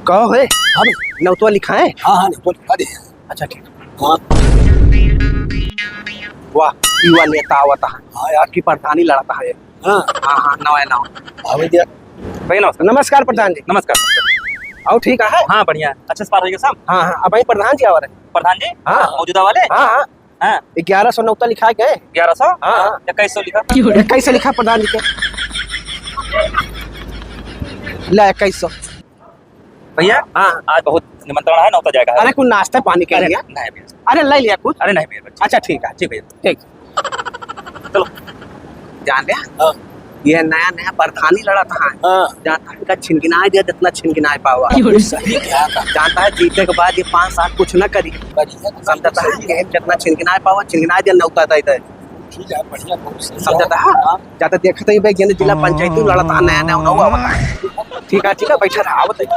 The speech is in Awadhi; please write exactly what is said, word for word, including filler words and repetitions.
कहो है, हाँ भाई। नौतवा लिखाए? हाँ, हाँ, नौतवा लिखा दे। अच्छा, ठीक। हाँ। वाह, युवा नेता आवत है। हाँ यार। कि प्रधानी लड़त है। हाँ। हाँ, हाँ, नवा, नवा। हाँ भैया। भैया, नमस्कार। नमस्कार प्रधान जी। नमस्कार। और ठीक है? हाँ, बढ़िया। अच्छे से पार होइगा सब? हाँ, हाँ, अब भाई प्रधान जी आवा रहे। प्रधान जी? हाँ। मौजूदा वाले? हाँ, हाँ। हाँ। ग्यारह सौ नौता लिखा गए। ग्यारह सौ? हाँ, हाँ। इक्कीस सौ लिखा। इक्कीस सौ लिखा प्रधान जी के। ले, इक्कीस सौ। भैया, हाँ। आज बहुत निमंत्रण है, नौता जाएगा। अरे, कुछ नाश्ता पानी के अरे, लिया? नहीं भैया। अरे, ले लिया कुछ? अरे, नहीं भैया। अच्छा, ठीक है। जी भैया। ठीक। चलो। जान लिया? हाँ। ये नया नया प्रधानी लड़त है। हाँ। जानता है, इनका छिनगिनाए दिया, जितना छिनगिनाए पावा। सही कहा था। जानता है, जीते के बाद ये पाँच साल कुछ ना करी। बढ़िया, तो समझता है, सही है। ये जितना छिनगिनाए पावा, छिनगिनाए दिया, नौता दे दे। ठीक है, बढ़िया, बहुत सही समझता है। है? हाँ। जाता देखते ही भाई, ये जिला पंचायती लड़त है, नया नया नौवा आवत है। ठीक है, ठीक है, बैठा रहा, आवत है।